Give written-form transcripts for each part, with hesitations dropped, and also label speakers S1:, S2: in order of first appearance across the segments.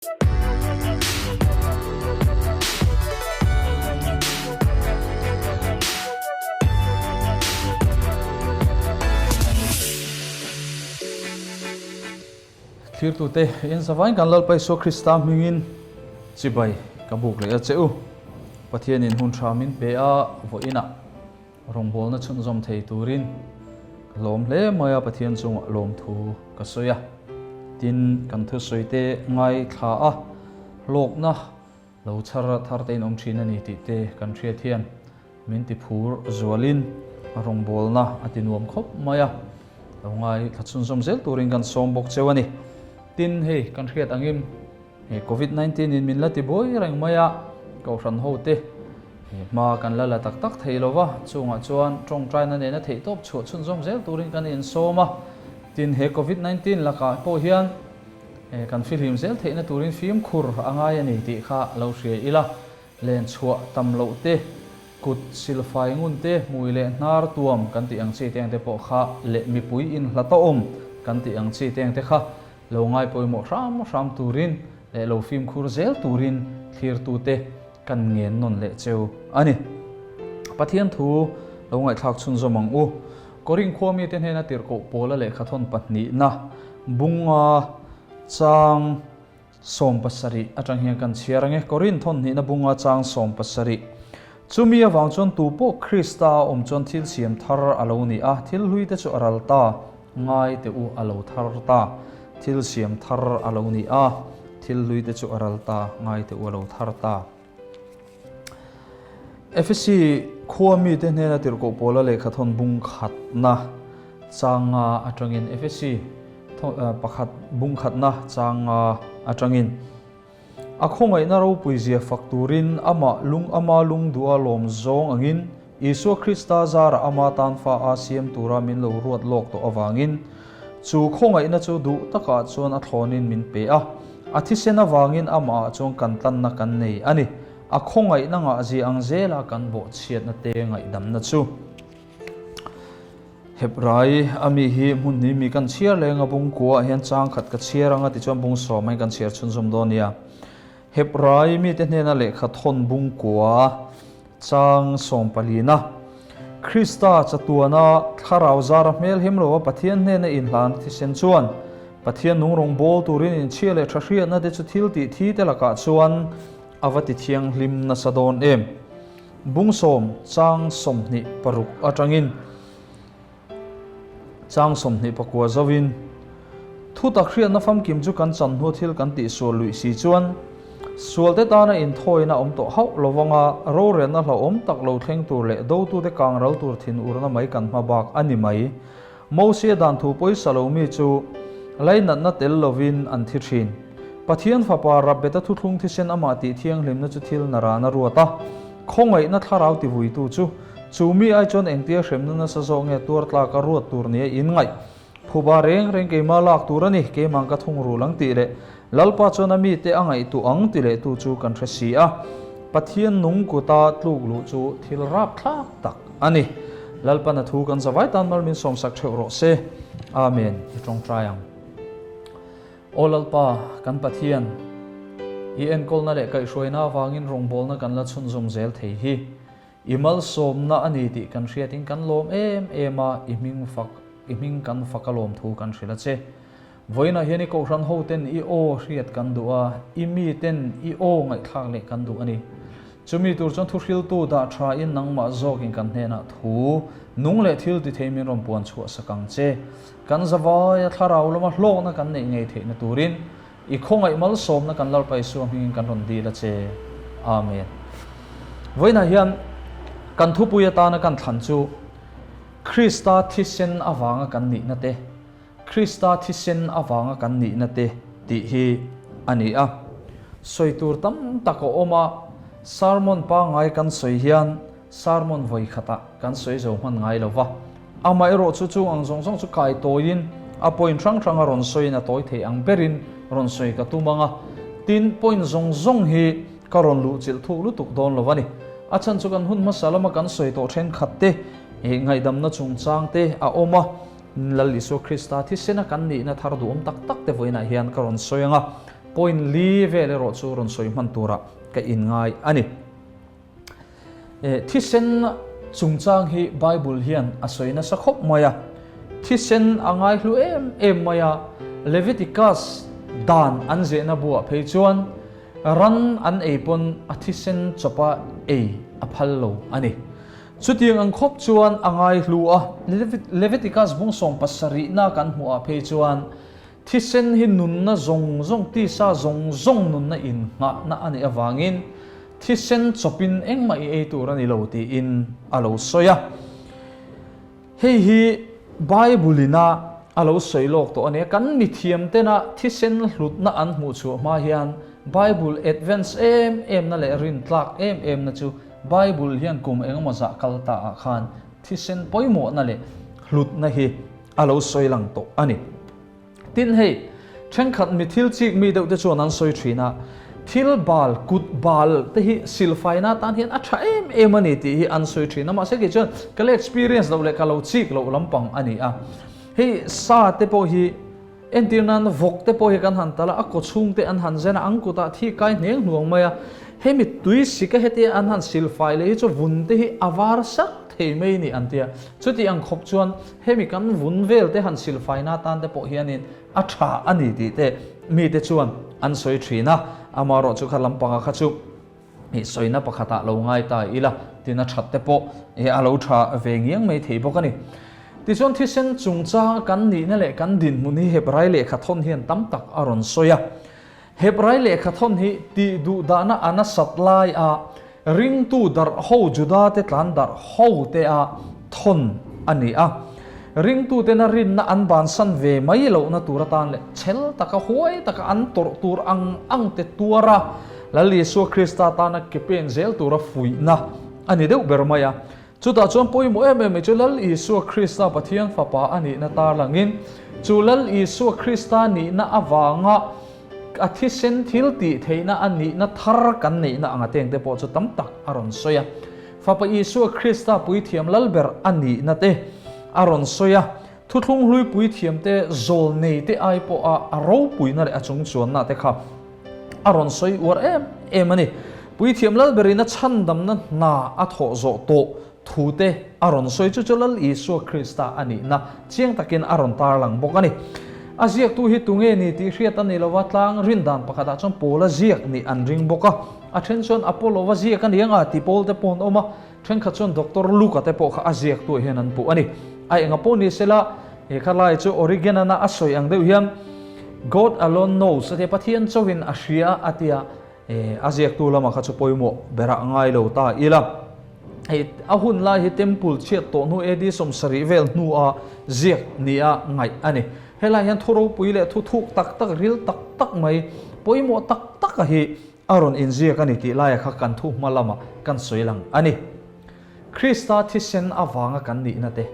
S1: Thirtute in zavain kan Lalpa Isua Krista hmingin chibai ka buk leh a che u. Pathianin hun tha min pe a, vawiinah rawngbawlna chhunzawm thei turin ka lawm hle mai a, Pathian chungah lawmthu ka sawi a. Tin, kan thusawi te ngaithla a, hlawkna lo chhar thar te in awm thin a ni tih te kan hriat hian min ti phur zualin rawngbawlna a ti nuam khawp mai a, lo ngaithla chhunzawm zel turin kan sawm bawk cheu a ni. Tin, hei kan hriat angin He Covid 19 in min la ti buai reng mai a, Kohhran ho te hma kan la la tak tak thei lo va, chungah chuan tawngtaina nena theihtawp chhuah chhunzawm zel turin kan insawm a. Tin, he Covid 19 lakah pawh hian kan fihlim zel theihna turin fimkhur a ngai a ni tih kha lo hria ila, len chhuah tam loh te, kut silfai ngun te, hmui leh hnar tuam kan tih ang chi te ang te pawh kha leh mipui inhlatawm kan tih ang chi te ang te kha Lo ngai pawimawh hram hram turin leh lo fimkhur zel turin thlirtute kan ngen nawn leh cheu a ni. Pathian thu lo ngaihthlak chhunzawm ang u. Korin khua mite hnena tirhkoh Paula lehkhathawn pahnihna bunga chang 17 atang hian kan chhiar ang e. Korin thawnhnihna bunga chang 17. Chumi avang chuan tupawh Krista a awm chuan thil siam thar a lo ni a, thil hluite chu a ral ta. Ngai teh u a lo thar ta, thil siam thar a lo ni a, thil hlui te chu a ral ta, ngai teh u a lo thar ta. Efesi khua mite hnena tirhkoh Paula lehkhathawn bung khatna changa atangin Efesi pakhat bung khatna changa atangin A khawngaihna ropuizia fak turin amah lung ama lung duha lawm zawng angin Isua Krista zarah ama tan fa a siam tura min lo ruat lawk tawh avangin chu khawngaihna chu duh takah chuan a thlawnin min pe a, a thisen avangin amahah chuan kan tlanna kan nei a ni. A khawngaihna ngahzia ang zela kan bawhchhiatna te ngaihdamna chu. Hebrai a mi hi hmun hnih mi kan chhiar leng a bung kuah hian chang khat ka chhiar anga tichuan bung sawm hian kan chhiar chhunzawm dawn nia. Hebrai mite hnena lehkha thawn bung kua chang sawm palina Krista chatuana thlarau zara hmel hem lova Pathian hnena inhlan thisen chuan Pathian nung rawng bawl turin inchhia leh tha hriatna te chu thil tih thi te lakah chuan a va ti thianghlim nasa dawn em. Bung sawm chang 26 atangin chang 29 zovin thu tak hriatna famkim chu kan chan hnu thil kan tih sual luih si chuan sualte tana inthawina awm tawh hauh lovanga rorelna hlauhawm tak lo thleng tur leh dotute kang ral tur thinurna mai kan hma bak a ni mai. Mosia dan thu pawisa lo mi chu lainatna tel lovin an thi thin. Pathian Fapa Rabbeta thuthlung thisen amah tih thianghlimna chu thil narana ruat a, khawngaihna thlarau tivuitu chu, chu mi ai chuan engtia hremna nasa zawk nge tuar tlaka ruat tur nia inngaih? Phuba reng reng keimah lak tur a ni, keimah ka thung rul ang tih leh Lalpa chuan a mite a ngaihtuah ang ti lehtu chu kan hre si a. Pathian nung kuta tluk luh chu thil rapthlak tak a ni. Lalpan a thu kan zavai tan mal min sawmsak theuh rawh se. Amen. I tawngtai ang. Aw Lalpa, kan Pathian, i enkawlna leh kaihhruaina avangin rawngbawlna kan la chhunzawm zel thei hi. I malsawmna a ni tih kan hriatin kan lawm em em a, i hming fak, i hming kan fak a lawm thu kan hrilh a che. Vawiinah hian i kohhran hoten i aw hriat kan duh a, i miten i aw ngaihthlak leh kan duh a ni. Chumi tur chuan thuhriltu dah thain nangmah zawkin kan hnenah thu nung leh thil ti thei min rawn puan chhuah sak ang che. Kan zavaia thlarau lama hlawkna kan neih ngei theihna turin I khawngaih malsawmna kan Lalpa Isua hmingin kan rawn dil a che. Amen. Vawiinah hian kan thupui atana kan thlan chu Krista thisen avanga kan nihna te, Krista thisen avanga kan nihna te tih hi a ni a. Sawi tur tam tak a awm a, sermon pangngai kan sawi hian sermon vawi khatah kan sawi zo hman ngai lo va. Amaherawh chu chung ang zawng zawng chu kai tawiin a point hrang hranga rawn sawiin a tawi thei ang berin rawn sawi ka tum ang a. Tin, point zawng zawng hi ka rawn luh chilh thuk lutuk dawn lo a ni. A chhan chu kan hun hmasa lama kan sawi tawh thenkhat te, ngaihdamna chungchang te a awm a, Lal Isua Krista thisena kan nihna thar duhawm tak tak te vawiinah hian ka rawn sawi ang a. Point li vel erawh chu rawn sawi hman turah ka inngai a ni. Thisen chungchang hi Bible hian a sawi nasa khawp mai a. Thisen a ngaihlu em em mai a, Leviticus dan an zehna buah phei chuan ran an ei pawn a thisen chawpa ei a phal lo a ni. Chutiang ang khawp chuan a ngaihlu a, Leviticus bung sawmpasarihna kan hmuhah phei chuan Thisen hi nunna zawng zawng, tisa zawng zawng nunna innghahna a nih avangin thisen chawpin engmah i ei tur a ni lo tiin a lo sawi a. Hei hi Bible-ina a lo sawi lawk tawh a nia. Kan mithiam tena thisen hlutna an hmuh chhuah hma hian Bible advance em emna leh rintlak em emna chu Bible hian kum engemaw zah kal ta ah khan thisen pawimawhna leh hlutna hi a lo sawi lang tawh a ni. Tin hei, thenkhat mi thil chik mi deuh te chuan an sawi thin a, thil bal, kut bal te hi silfaina atan hian a tha em em a ni tih hi an sawi thin a, mahse kei chuan ka la experience loh leh ka lo chik loh lampang a ni a. Hei sa te pawh hi entir nan vawk te pawh hi kan han tal a, a kaw chhung te an han zen a, an kutah thi kai hneng hnuang mai a, hemi tui sika hetia an han silfai leh hi chu vun te hi a var sak thei mai ni an tia. Chuti ang khawp chuan hemi kan vun vel te han silfaina atan te pawh hianin a tha a ni tih te mite chuan an sawi thin a, amaherawh chu kha lampanga kha chu ih sawina pakhatah lo ngai ta ila tin a that te pawh ih a lo tha ve ngiang mai thei bawk a ni. Tichuan thisen chungchanga kan nihna leh kan dinhmun hi Hebrai lehkha thawn hian tam tak a rawn sawi a. Hebrai lehkha thawn hi tih duh dahna a nasat lai a, ringtu darh ho Juda te tlan darh ho te a thawn a ni a. Ringtu tena rinna an bansan ve mai lohna tur atan leh chhel taka huai taka an tawrh tur ang ang te tuar a, Lal Isua Krista tana ke pen zel tura fuihna a ni deuh ber mai a. Chutah chuan pawimawh em em mai chu Lal Isua Krista Pathian Fapa a nihna tarlangin, chu Lal Isua Krista nihna avanga a thisen thil tih theihna a nihna thar kan neihna anga tengte pawh chu tam tak a rawn sawi a. Fapa Isua Krista puithiam Lalber a nihna te a rawn sawi a. Thuthlung hlui puithiamte zawlneite ai pawha a ropuina leh a chungchuanna te kha a rawn sawi uar em em a ni. Puithiam Lalberin a chhandamna hna a thawh zawh tawh thu te a rawn sawi chu chu Lal Isua Krista a nihna chiang takin a rawn tarlang bawk a ni. A ziaktu hi tunge ni tih hriat a ni lova, tlang rin dan pakhatah chuan Paula ziak nih an ring bawk a, a then chuan Apollo-a ziak a ni anga ti Paul te pawh an awm a, Thenkhat chuan Doctor Luke-a te pawh kha a ziaktuah hian an puh a ni. A enga pawh ni sela, he kha lai chu Origen-ana a sawi ang deuh hian God alone knows a tia, Pathian chauhin a hria a tia, a ziaktu lamah kha chu pawimawh berah ngai lo ta ila. Hei a hun lai hi Temple chhiat tawh hnu AD 70 vel hnua ziak nia ngaih a ni. Helai hian thu ropui leh thu thuk tak tak, ril tak tak mai, pawimawh tak taka hi A rawn inziak a ni tih laia kha kan thu hma lamah kan sawi lang a ni. Krista thisen avanga kan nihna te,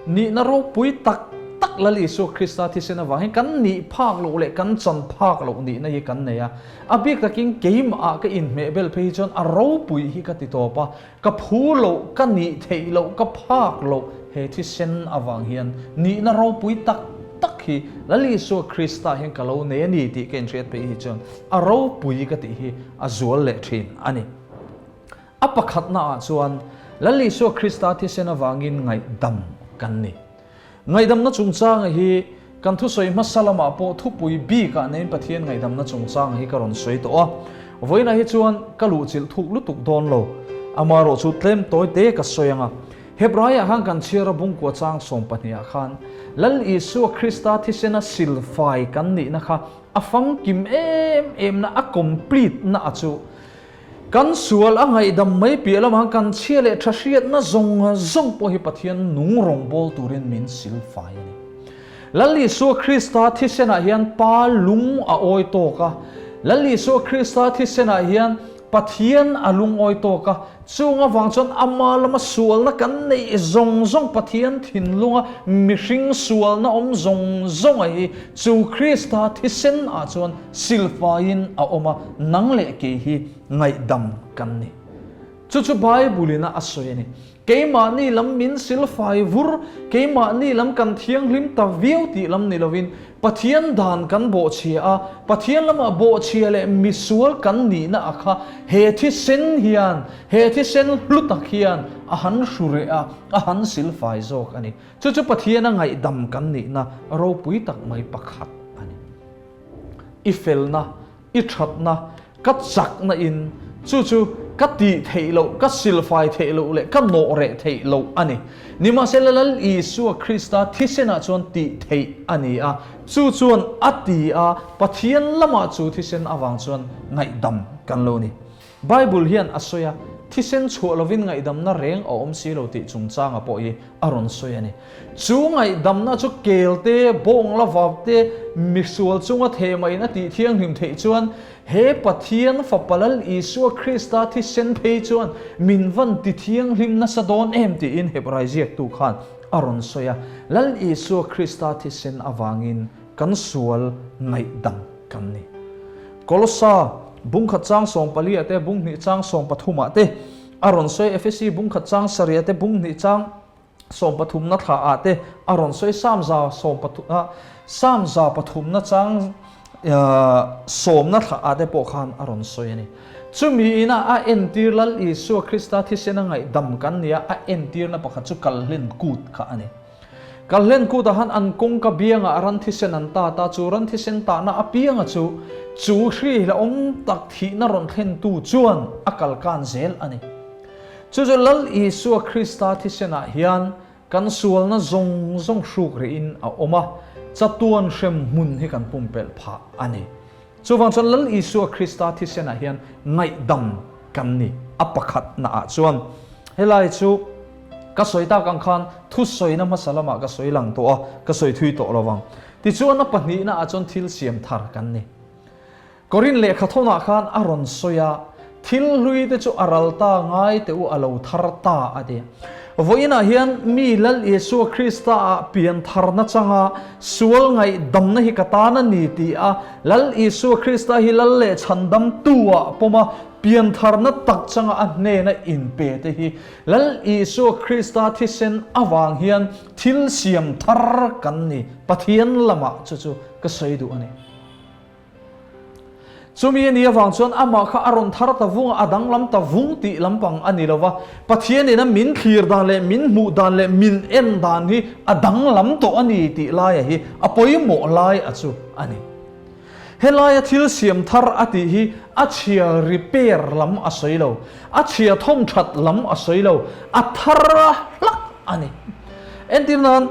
S1: nihna ropui tak tak Lal Isua Krista thisen avang hian kan nih phak loh leh kan chan phak loh nihna hi kan nei a. A bik takin keimah ka inhmeh bel phei hi chuan a ropui hi ka ti tawp a, Ka phu loh, ka nih theih loh, ka phak loh he thisen avang hian nihna ropui tak tak hi Lal Isua Krista hian ka lo nei a ni tih ka inhriat peih hi chuan a ropui ka tih hi a zual leh thin a ni. A pakhatna ah chuan Lal Isua Krista thisen avangin ngaihdam kan ni. Ngaihdamna chungchanga hi kan thusawi hmasa lamah pawh thupui bikah neiin Pathian ngaihdamna chungchanga hi ka rawn sawi tawh a. Vawiinah hi chuan ka luhchilh thuk lutuk dawn lo. Amaherawh chu tlem tawi te ka sawi ang a. Hebraiah khan kan chhiar a bungkua chang 12 ah khan Lal Isua Krista thisena silfai kan nihna kha a famkim em em na a complete na a chu Kan sual a ngaihdam mai piah lamah kan chhia leh tha hriatna zawng zawng pawh hi Pathian nung rawngbâwl turin min silfai a ni. Lal Isua Krista thisenah hian Pa lung a awi tawk a, Lal Isua Krista thisenah hian Pathian a lungawi tawk a, chung avang chuan ama lama sualna kan neih zawng zawng Pathian thinlunga mihring sualna awm zawng zawnga hi chu Krista thisenah chuan Silfaiin a awm a, nang leh kei hi ngaihdam kan ni. Chu chu Bible in a a sawi a ni. Keimahni lam min silfai vur, keimahni lam kan thianghlim ta viau tih lam ni lovin, Pathian dan kan bawhchhia a, Pathian lamah bawhchhia leh misual kan nihna a kha he thisen hian, he thisen hlu tak hian a han hru reh a, a han silfai zawk a ni. Chu chu Pathiana ngaihdam kan nihna ropui tak mai pakhat a ni. I felna I thatna, ka chakna in chu chu ka tih theih loh, ka silfai theih loh leh ka nawh reh theih loh a ni. Nimahsela Lal Isua Krista thisenah chuan tih theih a ni a, chu chuan a ti a, Pathian lamah chu thisen avang chuan ngaihdam kan lo ni. Bible hian a sawi a, thisen chhuah lovin ngaihdamna reng a awm si lo tih chungchanga pawh hi a rawn sawi a ni. Chu ngaihdamna chu kel te, bawng la vap te, misual chunga thehmaiin a tih thianghlim theih chuan he Pathian Fapa Lal Isua Krista thisen phei chuan min van ti thianghlim nasa dawn em tiin Hebrai ziaktu khan a rawn sawi a. Lal Isua Krista thisen avangin kan sual ngaihdam kan ni. Kolossa bungkhat chang sawmpali ah te, bunghnih chang sawmpathum ah te a rawn sawi, Efesi bungkhat chang sarih ah te, bunghnih chang sawmpathumna thla ah te a rawn sawi, Sam za sawmpathum Sam za pathumna chang sawmna thla ah te pawh khan a rawn sawi a ni. Chumi ina a entir Lal Isua Krista thisena ngaihdam kan nia a entirna pakhat chu Kalhlen Kut kha a ni. Kalhlen kutah han an kawngka biangah ran thisen an tat a, chu ran thisen tahna apianga chu chu hri hlauhawm tak thihna rawn thlentu chuan a kalkan zel a ni. Chu chu Lal Isua Krista thisenah hian kan sualna zawng zawng hruk rihin a awm a, chatuan hrem hmun hi kan pumpelh phah a ni. Chuvang chuan Lal Isua Krista thisenah hian ngaihdam kan ni. A pakhatna ah chuan helai chu ka sawi tak ang khan thusawina hmasa lamah ka sawi lang tawh a, ka sawi thui tawh lo vang. Tichuan a pahnihna ah chuan thil siam thar kan ni. Korin lehkhathawnah khan a rawn sawi a, Thil hlui te chu a ral ta ngai teh u a lo thar ta a ti. Vawiinah hian mi Lal Isua Krista ah pian tharna changa sual ngaihdamna hi ka tan a ni ti a, Lal Isua Krista hi Lal leh chhandamtu ah pawm a, pian tharna tak changa a hnena inpe te hi Lal Isua Krista thisen avang hian thil siam thar kan ni, Pathian lamah chu chu ka sawi duh a ni. Chumi a nih avang chuan amah kha a rawn thar ta vung a, a danglam ta vung tih lampang a ni lo va. Pathianin a min thlir dan leh min hmuh dan leh min en dan hi a danglam tawh a ni tih laia hi a pawimawh lai a chu a ni. Helaia thil siam thar a tih hi a chhia repair lam a sawi lo, a chhia thawm that lam a sawi lo, a thar hlak a ni. Entir nan,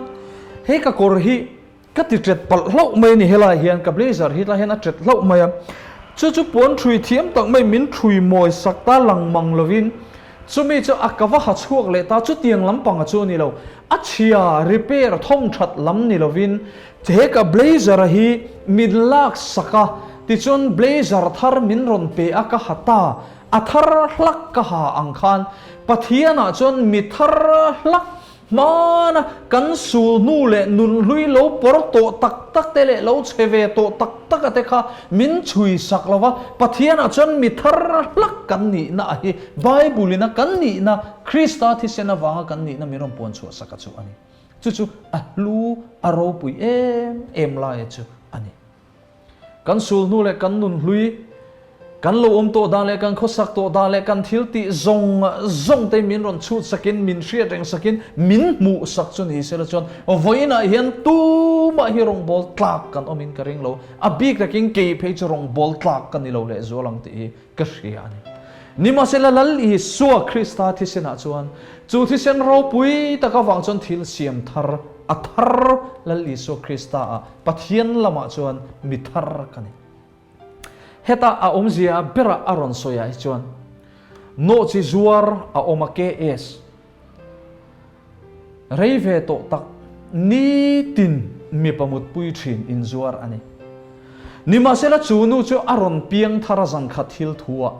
S1: hei ka kawr hi Ka ti ṭet palh hlauh mai a ni helai hian ka blazer hi tlai hian a ṭet hlauh mai a, chu chu puan ṭhui thiam tak mai min ṭhui mawi sak ta lang mang lovin chumi chu a ka va ha chhuak leh ta chutiang lampang a chu a ni lo, a chhia repair thawm ṭhat lam ni lovin he ka blazer a hi min lak sak a tichuan blazer thar min rawn pe a ka ha ta, a thar hlak ka ha ang khan Pathianah chuan mi thar hlak Hmana kan sul hnu leh nunhlui lo pawr tawh tak tak te leh lo chhe ve tawh tak tak a te kha min chhui sak lo va, Pathianah chuan mi thar hlak kan nihna a hi Bible ina kan nihna, Krista thisen avanga kan nihna min rawn puan chhuah sak a chu a ni. Chu chu a hlu, a ropui em em laia chu a ni. Kan sulhnu leh kan nunhlui, kan lo awm tawh dan leh kan khawsak tawh dan leh kan thil tih zawng zawng te min rawn chhut sakin, min hriat reng sakin, min hmuh sak chu ni sela chuan vawiinah hian tumah hi rawngbâwl tlâk kan awmin ka ring lo. A bik takin kei phei chu rawngbâwl tlâk ka ni lo lehzual ang tih hi ka hria a ni. Nimahsela Lal Isua Krista thisenah chuan chu thisen ropui tak avang chuan thil siam thar a thar Lal Isua Krista ah Pathian lamah chuan mi thar ka ni. Heta a awmzia berah a rawn sawi ah hi chuan nawhchi zuar a awm a KS. Rei ve tawh tak nitin mipa mutpui thin inzuar a ni. Nimahsela chu nu chu a rawn piang thar a zankhat thil thu ah,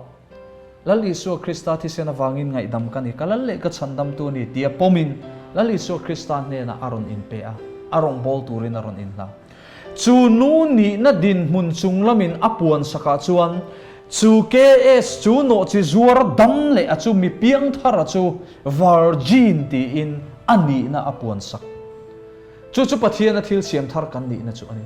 S1: Lal Isua Krista thisen avangin ngaihdam ka ni, ka lal leh ka chhandamtu a ni tia pawmin Lal Isua Krista hnenah a rawn inpe a, a rawngbâwl turin a rawn inhlang. Chu nu nihna dinhmun chung lamin a puan sakah chuan. Chu KS chu nawhchi zuar dam leh a chu mi piangthar a chu virgin tiin a nihna a puansak. Chu chu Pathiana thil siam thar kan nihna chu a ni.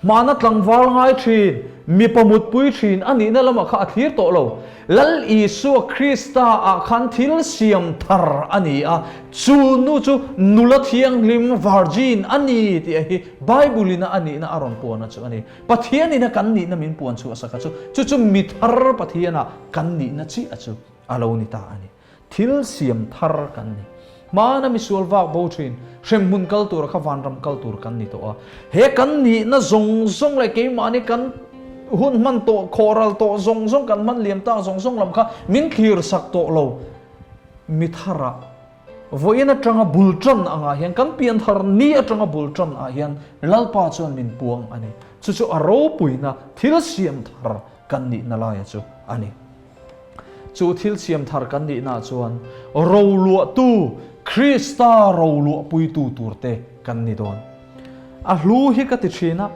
S1: Hmana tlangval ngai thin, mipa mutpui thin a nihna lamah kha a thlir tawh lo. Lal Isua Krista ah khan thil siam thar a ni a, chu nu chu nula thianghlim, virgin, a ni tih a hi Bible ina a nihna a rawn puan a chu a ni. Pathian ina kan nihna min puan chhuah sak a chu, chu chu mi thar Pathiana kan nihna chiah chu a lo ni ta a ni. Thil siam thar kan ni. Hmana misual vak bo thin, hremhmun kal tura kha vanram kal tur kan ni tawh a. He kan nihna zawng zawng leh keimahni kan hun hman tawh, khawhral tawh zawng zawng, kan hman liam tak zawng zawng lam kha min thlir sak tawh lo. Mi tharah vawiin atanga bul tan angah hian, kan pian thar ni atanga bul tan ah hian Lalpa chuan min puang a ni. Chu chu a ropuina thil siam thar kan nihna laia chu a ni. Chu thil siam thar kan nihnaah chuan roluahtu, Krista roluahpuitu turte kan ni dawn. A hlu hi ka ti thin a,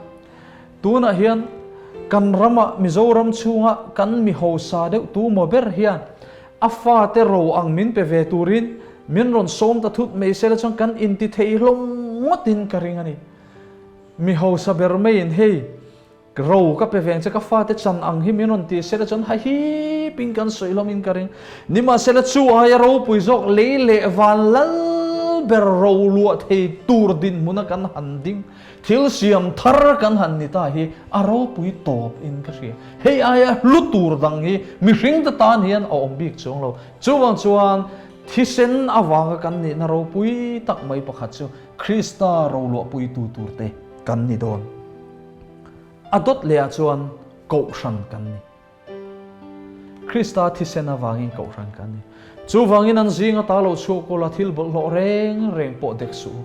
S1: tunah hian kan ramah Mizoram chhunga kan mi hausa deuh tu maw ber hian a fate ro ang min pe ve turin min rawn sawm ta thut mai sela chuan kan inti thei hlawm ngawtin ka ring a ni. Mi hausa ber maiin hei Ro ka pe veng che ka fate chan ang hi min rawn ti sela chuan hahip in kan sawi hlawm in ka ring. Nimahsela chu aia ropui zawk lei leh van lal ber ro luah thei tur dinhmuna kan han ding, thil siam thar kan han ni ta hi a ropui tawp in ka hria. Hei aia hlu tur dang hi mihring te tan hian a awm bik chuang lo. Chuvang chuan thisen avanga kan nihna ropui tak mai pakhat chu Krista ro luahpuitu turte kan ni dawn. A dawt lehah chuan kohhran kan ni. Krista thisen avangin kohhran kan ni. Chuvangin an zinga ta lo chhuak ula thil bawlhhlawh reng reng pawh dek suh u.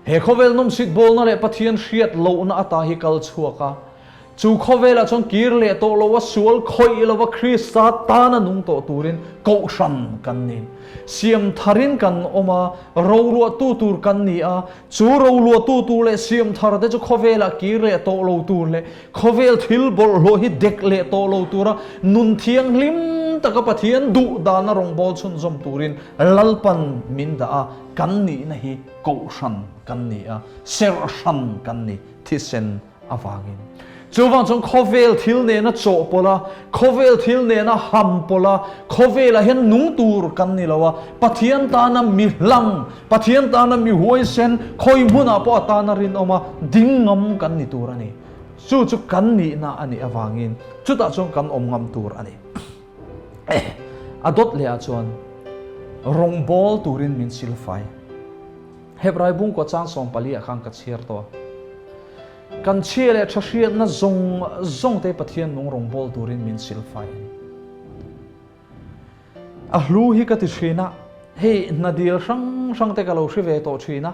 S1: He khawvel nawmsit bawlna leh Pathian hriat lohna ata hi kal chhuak a, Chu khawvelah chuan kir leh tawh lo a, sual khawih lo a, Krista tana nung tawh turin kohhran kan ni. Siam tharin kan awm a, roluahtu tur kan ni a, chu roluahtu tur leh siam thar te chu khawvelah kir leh tawh lo tur leh khawvel thil bawlhhlawh hi dek leh tawh lo tura nun thianghlim taka Pathian duh dana rawngbâwl chhunzawm turin Lalpan min dah a, kan nihna hi kohhran kan ni a, serhhran kan ni, thisen avangin. Chuvang chuan khawvel thil nena chawhpawlh a, khawvel thil nena hampawlh a, khawvelah hian nung tur kan ni lo a, Pathian tana mi hlang, Pathian tana mi huaisen, khawi hmunah pawh a tana rinawm a, ding ngam kan ni tur a ni. Chu chu kan nihna a nih avangin chutah chuan kan awm ngam tur a ni. A dawt lehah chuan rawngbawl turin min silfai. Hebrai bungkua chang 14 ah khan ka chhiar tawh a. Kan chhia leh tha hriatna zawng zawng te Pathian nung rawngbâwl turin min silfai a ni. A hlu hi ka ti thin a, hei hna dil hrang hrang te ka lo hri ve tawh thin a,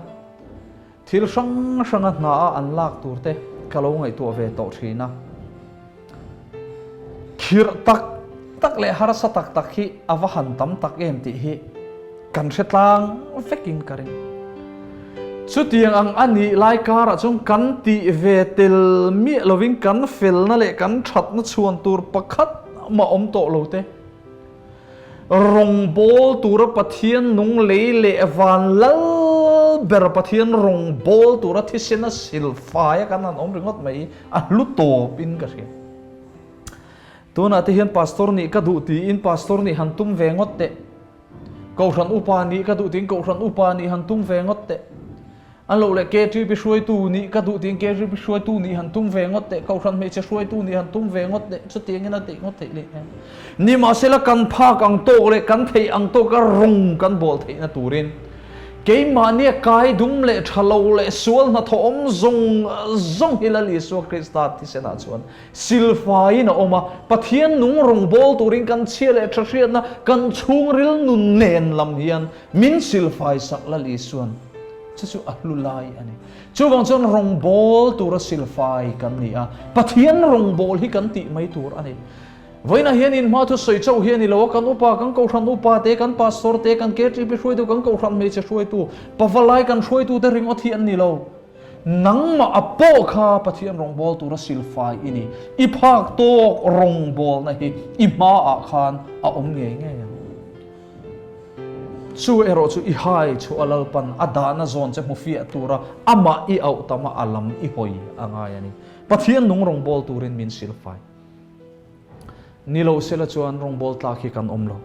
S1: thil hrang hranga hna a an lak tur te ka lo ngaihtuah ve tawh thin a. Khirh tak tak leh harsa tak tak hi a va han tam tak em tih hi kan hre tlang vekin ka ring. Chutiang ang a nih lai karah chuan kan tih ve tel miah lovin kan felna leh kan thatna chhuan tur pakhat mah awm tawh lo te. Rawngbawl tura Pathian nung lei leh van lal ber Pathian rawngbawl tura thisena silfaia kan han awm ringawt mai hi a hlu tawp in ka hria. Tunah te hian pastor nih ka duh tiin pastor nih han tum ve ngawt teh. Kohhran upa nih ka duh tiin kohhran upa nih han tum ve ngawt teh. An loh leh KTP hruaitu nih ka duh tiin KTP hruaitu nih han tum ve ngawt teh, Kohhran hmeichhe hruaitu nih han tum ve ngawt teh, chutiangin a tih ngawt theih leh em? Nimahsela kan phak ang tawk leh kan theih ang tawka rawng kan bawl theihna turin keimahnia kai dum leh tha lo leh sual hnathawh awm zawng zawng hi Lal Isua Krista thisenah chuan silfaiin a awm a, Pathian nung rawng bawl turin kan chhia leh tha hriatna kan chhungril nun nen lam hian Min silfai sak Lal Isuan chu chu a hlu lai a ni. Chuvang chuan rawngbâwl tura silfai kan ni a, Pathian rawngbâwl hi kan tih mai tur a ni. Vawiinah hian inhma thu sawi chauh hi a ni lo a, kan upa, kan kohhran upa te, kan pastor te, kan KTP hruaitu, kan kohhran hmeichhe hruaitu, pavalai kan hruaitute ringawt hi an ni lo. Nangmah a pawh kha Pathian rawngbâwl tura silfai i ni. I phâk tâwk rawngbâwlna hi i hmaah khân a awm ngei ngei ang. Chu erawh chu i hai chhuah a Lalpan a dahna zawn che hmu fiah tura amah i auh tam a a lam i hawi a ngai a ni. Pathian nung rawngbâwl turin min silfai. Ni lo sela chuan rawngbâwl tlâk hi kan awm lo.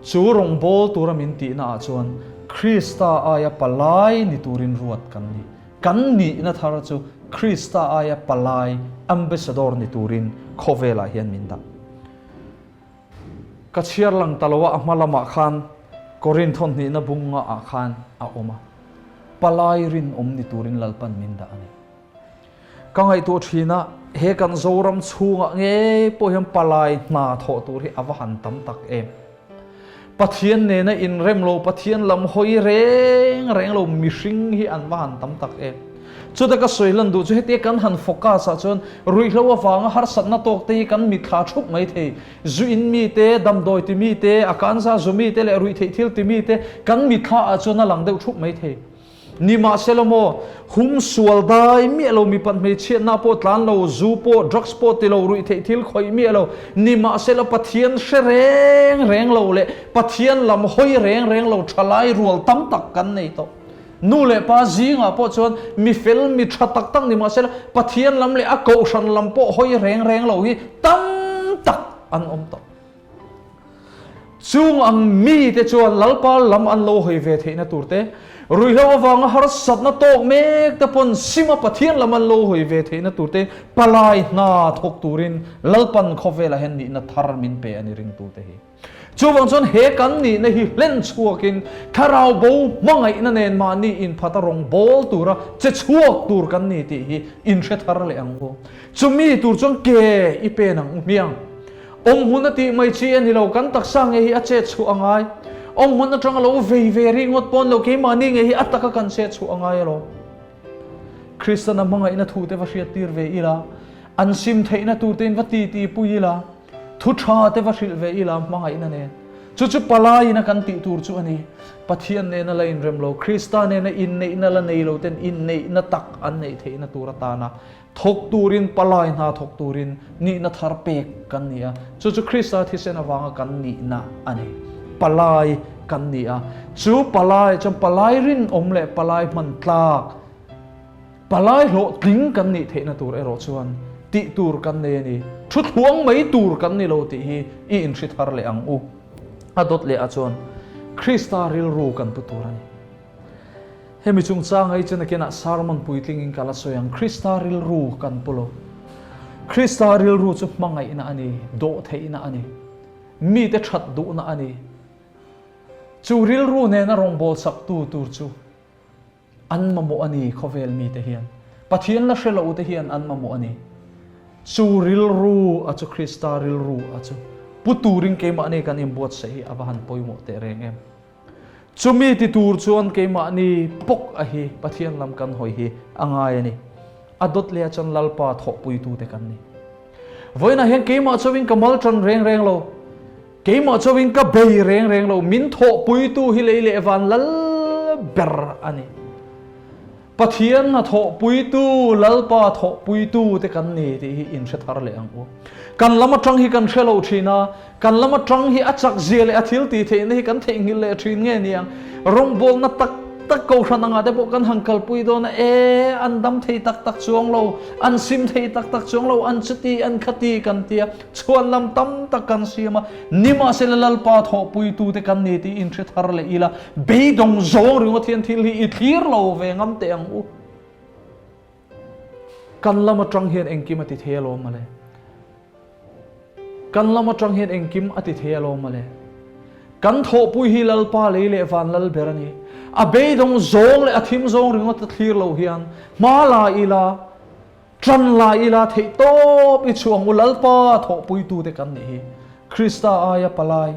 S1: Chu rawngbâwl tura min tihna ah chuan Krista aia palai ni turin ruat kan ni. Kan nihna thar chu Krista aia palai, ambassador, ni turin khawvelah hian min dah. Ka chhiar lang ta lo a, a hma lamah khan Korinth thawnhnihna bunga ah khan a awm a. Palai rinawm ni turin Lalpan min dah a ni. Ka ngaihtuah thin a, he kan Zoram chhungah ngei pawh hian palai hna thawh tur hi a va han tam tak em. Pathian nena inrem lo, Pathian lam hawi reng reng lo mihring hi an va han tam tak em. Chuta ka sawi lan duh chu hetia kan han focus ah chuan ruihhlo avanga harsatna tawk te hi kan mitthla thup mai thei. Zu in mi te, damdawi ti mi te, a kanza zu mi te leh ruihtheih thil ti mi te kan mitthla ah chuan a lang deuh thup mai thei. Nimahsela maw, hum sual dai miah lo, mipat hmeichhiatna pawh tlan lo, zu pawh, drugs pawh ti lo, ruihtheih thil khawih miah lo, nimahsela Pathian hre reng reng lo leh Pathian lam hawi reng reng lo thalai rual tam tak kan nei tawh. Nu leh pa zingah pawh chuan mi fel, mi tha tak tak nimahsela Pathian lam leh a kohhran lam pawh hawi reng reng lo hi tam tak an awm tawh. Chung ang mite chuan Lalpa lam an lo hawi ve theihna tur te, ruihhlo avanga harsatna tawk mek te pawn sima Pathian lam an lo hawi ve theihna tur te palai hna thawk turin Lalpan khawvelah hian nihna thar min pe a ni ringtute hi. Chuvang chuan he kan nihna hi hlen chhuakin thlarau bo hmangaihna nen mahni inphata rawng bawl tura che chhuak tur kan ni tih hi inhre thar leh ang u. Chumi tur chuan ke i pen ang u hmiang. Awmhmun a tih mai chi a ni lo, kan taksa nge hi a chet chhuah a ngai. Awmhmun atanga lo vei ve rih ngawt pawn lo, keimahni nge hi a taka kan chet chhuah a ngai alawm. Kristana hmangaihna thu te va hriat tir ve ila, an sim theihna tur tein va ti ti pui ila, thu tha te va hrilh ve ila hmangaihna nen. Chu chu palaiin a kan tih tur chu a ni. Pathian nena la inrem lo, Krista nena inneihna la nei lo ten inneihna tak an neih theihna tur atana Thawk turin, palai hna thawk turin nihna thar pek kan ni a, chu chu Krista thisen avanga kan nihna a ni. Palai kan ni a, chu palai chuan palai rinawm leh palai hman tlak, palai hlawhtling kan nih theihna tur erawh chuan tih tur kan nei a ni. Thu thluang mai tur kan ni lo tih hi i inhri thar leh ang u. A dawt leh ah chuan Krista rilru kan pu tur a ni. Hemi chungchanga hi chuan nakinah sermon puitlingin ka la sawi ang. Krista rilru kan pu lo. Krista rilru chu hmangaihna a ni, dawhtheihna a ni, mite that duhna a ni. Chu rilru nena rawngbâwl saktu tur chu an mamawh a ni khawvel mite hian. Pathian la hre lo te hian an mamawh a ni. Chu rilru a chu Krista rilru a chu pu turin keimahni kan inbuatsaih hi a va han pawimawh teh reng em. Chumi ti tur chuan keimahni pawk a hi Pathian lam kan hawi hi a ngai a ni. A dawt leh ah chuan Lalpa thawhpuitute kan ni. Vawiinah hian keimah chauhin ka mal tan reng reng lo, keimah chauhin ka bei reng reng lo, min thawhpuitu hi lei leh van lal ber a ni. Pathian hnathawhpuitu, Lalpa thawhpuitu te kan ni tih hi in hre thar leh ang u. Kan lam atang hi kan hre lo thin a, kan lam atang hi a chak zia leh a thil tih theihna hi kan theihnghilh leh thin nge ni ang. Rawngbawlna tak tak kohhran angah te pawh kan han kalpui dawn a, e, an dam thei tak tak chuang lo, an sim thei tak tak chuang lo, an chuti, an khati kan ti a, chhuan lam tam tak kan siam a, nimahsela Lalpa thawhpuitu te kan ni tih in hre thar leh ila, Beidawng zawng ringawt hian thil hi i thlir lo ve ngam teh ang u. Kan lam atang hian engkim a ti thei alawm mawle. Kan lam atang hian engkim a ti thei alawm mawle. Kan thawhpui hi Lalpa lei leh van lal ber a ni. A beidawng zawng leh a thim zawng ringawt a thlir lo hian hma la ila, Ṭan la ila theih tawp i chhuang u Lalpa thawhpuitute kan nih hi. Krista aia palai,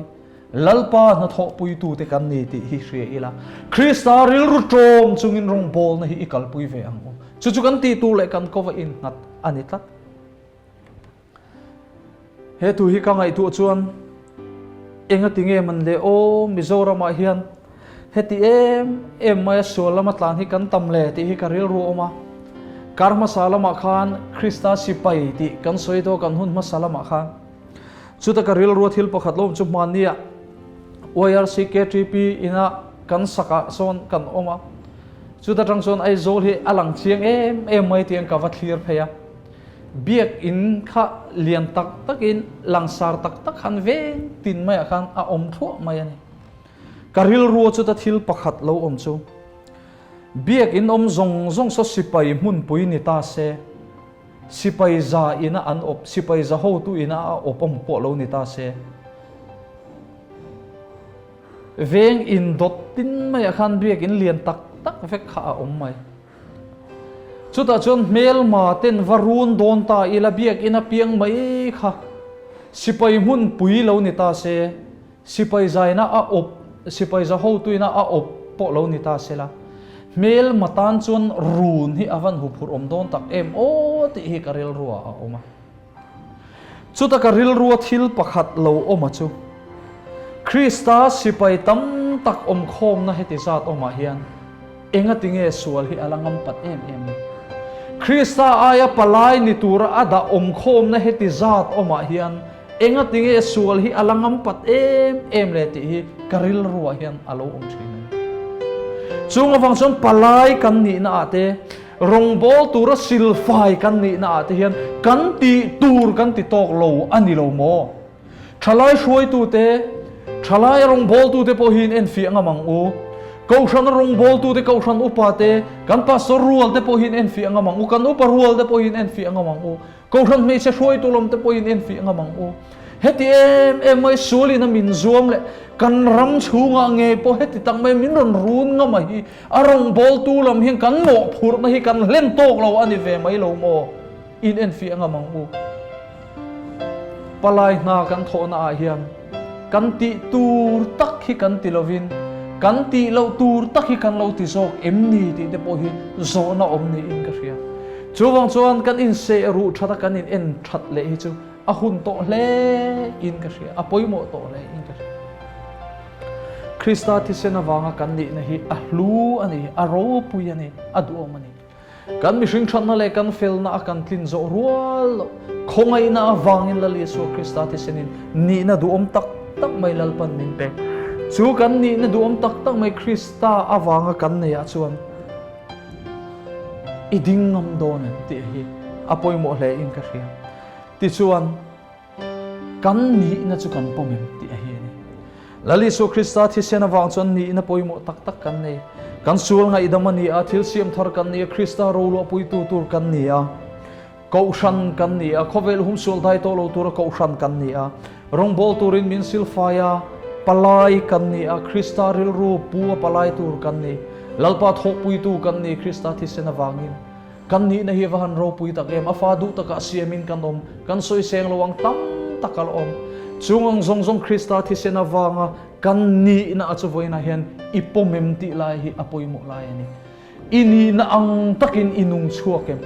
S1: Lalpa hnathawhpuitute kan ni tih hi hria ila, Krista rilru ṭawm chungin rawngbawlna hi i kalpui ve ang u. Chu chu kan tih tur leh kan kova innghat a ni tlat. He thu hi ka ngaihtuah chuan engati nge man le aw Mizoramah hian. Heti em em maia sual lama tlan hi kan tam le tih hi ka rilru a awm a. Kar hmasa lamah khan Krista sipai tih kan sawi daw kan hun hmasa lamah khan. Chuta ka rilrua thil pakhat lo awm chu hmannia YRC KTP ina kan sakah sawn kan awm a. Chuta tang chuan Aizawl hi a lang chiang em em mai tiang ka va thlir phei a. Biak in kha lian tak takin langsar tak tak khan veng tin maiah khan a awm thluah mai a ni. Ka rilrua chuta thil pakhat lo awm chu, Biak in awm zawng zawng saw sipai hmunpui ni ta se, sipai za ina an awp, sipai za hotu ina a awp awm pawh lo ni ta se, veng indawt tin maiah khan biak in lian tak tak vek kha a awm mai. Chutah chuan hmelma ten va run dawn ta ila biak in a piang mai kha sipai hmunpui lo ni ta se, Sipai zaina a awp, sipai za hotuina a awp pawh lo ni ta sela, hmelma tan chuan run hi a van huphurh awm dawn tak em aw tih hi ka rilruah a awm a. Chuta ka rilrua thil pakhat lo awm a chu, Krista sipai tam tak awmkhawmna heti zat awmah hian engati nge sual hi a la ngam pat em em le? Krista aia palai ni tura a dah awmkhawmna heti zat awmah hian Engati nge sual hi a la ngam pat em em le tih hi ka rilruah hian a lo awm thin a ni. Chung avang chuan palai kan nihna ah te, rawngbawl tura silfai kan nihna ah te hian kan tih tur kan ti tawk lo a ni lo maw? Thalai hruaitu te, thalai rawngbawltu te pawh hi in enfiah ngam ang u. Kohhran rawngbawltu te, kohhran upa te, kan pastor rual te pawh hi in enfiah ngam ang u, kan upa rual te pawh hi in enfiah ngam ang u. Kohhran hmeichhe hruaitu lawmte pawhin enfiah ngam ang u. Heti em em mai sualin a min zuam leh kan ram chhungah ngei pawh heti tak mai min rawn run ngam a hi a rawngbawltu lam hian kan mawhphurhna hi kan hlen tawk lo a ni ve mai lo maw? In enfiah ngam ang u. Palai hna kan thawhna ah hian kan tih tur tak hi kan ti lovin kan tih loh tur tak hi kan lo ti zawk em ni tih te pawh hi zawhna awm niin ka hria. Chuvang chuan kan inseh ruh that a kan in en that leh hi chu a hun tawh hle in ka hria, a pawimawh tawh hle in ka hria. Krista thisen avanga kan nihna hi a hlu a ni, a ropui a ni, a duhawm a ni. Kan mihring thatna leh kan felna a kan tlin zawh rual loh khawngaihna avangin Lal Isua Krista thisenin nihna duhawm tak tak mai Lalpan min pe. Chu kan nihna duhawm tak tak mai Krista avanga kan neihah chuan I ding ngam dawn em tih hi a pawimawh hle in ka hria. Tichuan, kan nihna chu kan pawm em tih a hi a ni. Lal Isua Krista thisen avang chuan nihna pawimawh tak tak kan nei. Kan sual ngaihdam a ni a, thil siam thar kan ni a, Krista roluahpuitu tur kan ni a. Kohhran kan ni a, khawvel humsual dai tawh lo tura kohhran kan ni a, rawngbawl turin min silfai a, palai kan ni a, Krista rilru pu a palai tur kan ni, Lalpa thawhpuitu kan ni, Krista thisen avangin kan nihna hi va han ropui tak em, a fa duh takah siamin kan awm, kan sawiseng lo ang tam tak a la awm. Chung ang zawng zawng Krista thisen avanga kan nihna a chu vawiinah hian i pawm em tih lai hi a pawimawh lai a ni. I nihna ang takin i nung chhuak em?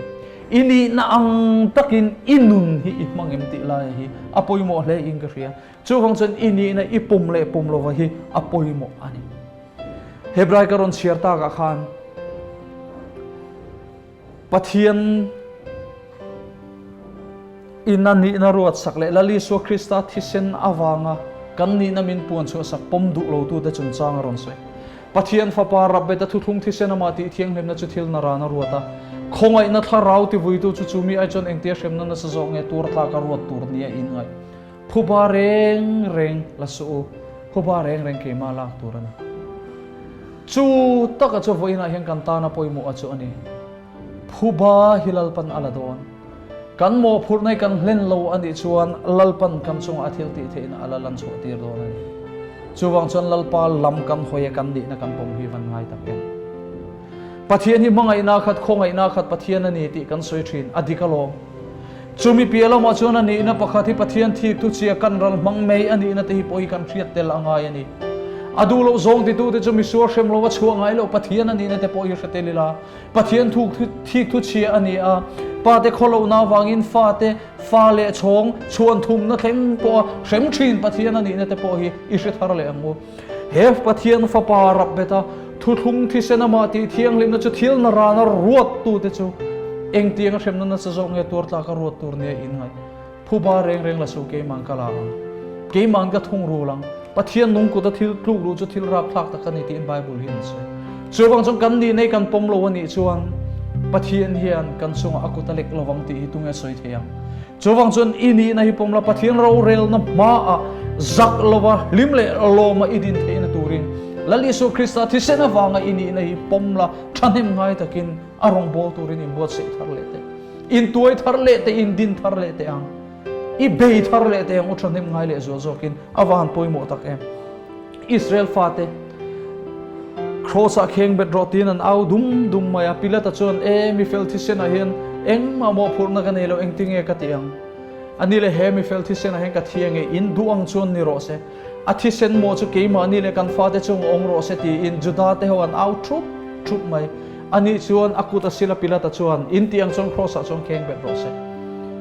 S1: I nihna ang takin i nun hi i hmang em tih lai hi a pawimawh hle in ka hria. Chuvang chuan i nihna i pawm leh pawm lova hi a pawimawh a ni. Hebrai ka rawn chhiar takah khan Pathian In a nihna ruatsak leh Lal Isua Krista thisen avanga kan nihna min puan chhuahsak pawm duh lotute chungchang a rawn sawi. Pathian Fapa Rabbeta thuthlung thisen amah tih thianghlimna chu thil naran a ruat a. Khawngaihna thlarau tivuitu chu chu mi ai chuan engtia hremna nasa zawk nge tur tlaka ruat tur nia in ngaih. Phuba reng reng la suh u, phuba reng reng keimah lak tur a ni. Chu taka chu vawiinah hian kan tana pawimawh a chu a ni. Phuba hi Lalpan a la dawn. Kan mawhphurhna hi kan hlen lo a nih chuan Lalpan kan chungah a thil tih theihna a la lan chhuah tir dawn a ni. Chuvang chuan Lalpa lam kan hawi a kan nihna kan pawm hi van ngai tak em. Pathian hi hmangaihna khat, khawngaihna khat Pathian a ni tih kan sawi thin, a dik alawm. Chumi piah lamah chuan a nihna pakhat hi Pathian thik thu chia kan ral hmang mai a nihna te hi pawh hi kan hriat tel a ngai a ni. A duh loh zawng titute chu misual hrem lo a chhuah ngai loh Pathian a nihna te pawh hi hre tel ila. Pathian thuk thik thu chhia a ni a, pate khawlohna avangin fate fa leh chhawng chhuan thumna thleng pawha hrem thin Pathian a nihna te pawh hi i hre thar leh ang u. He Pathian Fapa rap bet a, thuthlung thisen amah tih thianghlimna chu thil na rana ruattute chu engtianga hremna nasa zawk nge tuar tlaka ruat tur nia in ngaih? Phuba reng reng la su keiman ka la ang. Keiman ka thungrul ang. Pathian nung kuta thil tluk luh chu thil rapthlak tak a ni tiin Bible hian a sawi. Chuvang chuan kan nihna hi kan pawm lo a nih chuan Pathian hian kan chungah a kut a lek lovang tih hi tunge sawi thei ang. Chuvang chuan i nihna hi pawm la, Pathian rorelna hmaah zak lova hlim leh lawma i din theihna turin Lal Isua Krista thisen avanga i nihna hi pawm la, thahnem ngai takin a rawngbâwl turin inbuatsaih thar leh teh. Intuai thar leh teh, indin thar leh teh ang. I bei thar leh teh ang u thahnem ngai leh zual zawkin a va han pawimawh tak em. Israel fate Kraws-ah kheng bet rawh tiin an au dum dum mai a, Pilata chuan, E, mi fel thisenah hian engmah mawhphurhna ka nei lo, engtinge ka ti ang? Ani leh he mi fel thisenah hian ka thi ange, in duh ang chuan ni rawh se. A thisen maw chu keimahni leh kan fate chung awm rawh se tiin Juda te ho an au thup thup mai. Ani chuan a kut a sil a Pilata chuan, In tih ang chuan Kraws-ah chuan kheng bet rawh se.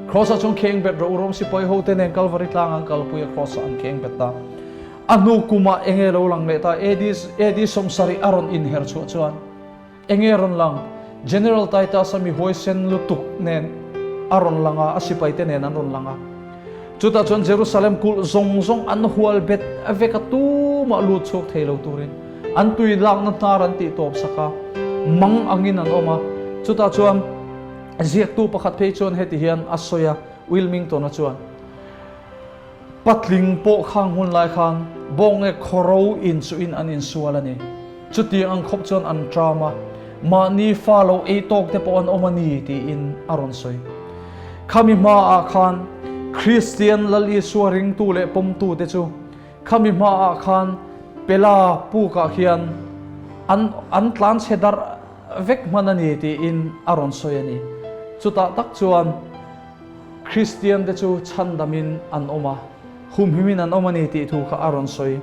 S1: Kraws-ah chuan kheng bet rawh u, Rom sipai hote nen Kalvari tlang an kalpui a Kraws-ah an kheng bet ta. A hnu kumah enge lo lang leh ta? AD AD 70 a rawn inher chhuah chuan enge rawn lang? General Titus-a mi huaisen lutuk nen a rawn lang a, a sipaite nen an rawn lang a. Chutah chuan Jerusalem kulh zawng zawng an hual bet vek a, tumah lut chhuak thei lo turin an tui lakna hnar an tih tawp sak a, mang angin an awm a. Chutah chuan ziaktu pakhat phei chuan heti hian a sawi a, Wilmington-a chuan, Patling pawh khang hun lai khan bawnge khawro inchuhin an insual a ni. Chutiang ang khawp chuan an ṭam a, mahni fa lo ei tawk te pawh an awm a ni tiin a rawn sawi. Khami hmaah khan Kristian Lal Isua ringtu leh pawmtu te chu khami hmaah khan Pela pukah khian an an tlanchhe darh vek hman a ni tiin a rawn sawi a ni. Chutah tak chuan Kristian te chu chhandamin an awm a, humhimin an awm a ni tih thu kha a rawn sawi.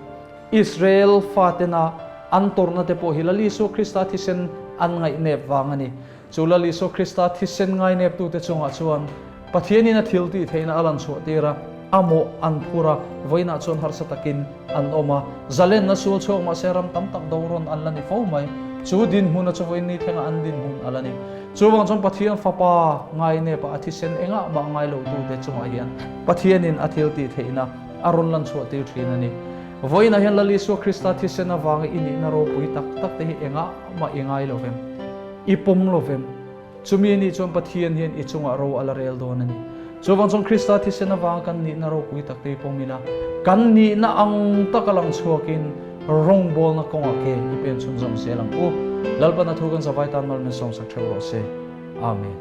S1: Israel fatena an tawrhna te pawh hi Lal Isua Krista thisen an ngaihnep vang a ni. Chu Lal Isua Krista thisen ngaineptute chungah chuan Pathianin a thil tih theihna a lan chhuah tir a, a mawh an phur a, vawiinah chuan harsa takin an awm a. Zalenna sual chhuak mahse ram tam tak do rawn an la ni fo mai. Chu dinhmuna chu vawiin ni thlengah an dinhmun a la ni. Chuvang chuan Pathian Fapa ngainepa a thisen engah mah ngai lotute chungah hian Pathianin a thil tih theihna a rawn lan chhuah tir thin a ni. Vawiinah hian Lal Isua Krista thisen avanga i nihna ropui tak tak te hi engah mah i ngai lo vem? I pawm lo vem? Chumi anih chuan Pathian hian i chungah ro a la rel dawn a ni. Chuvang chuan Krista thisen avanga kan nihna ropui tak te i pawm ila, kan nihna ang taka lang chhuakin rawngbawlna kawngah ke i pen chhunzawm zel ang u. Lalpan a thu kan zavai tan mal min sawmsak theuh rawh se. Amen.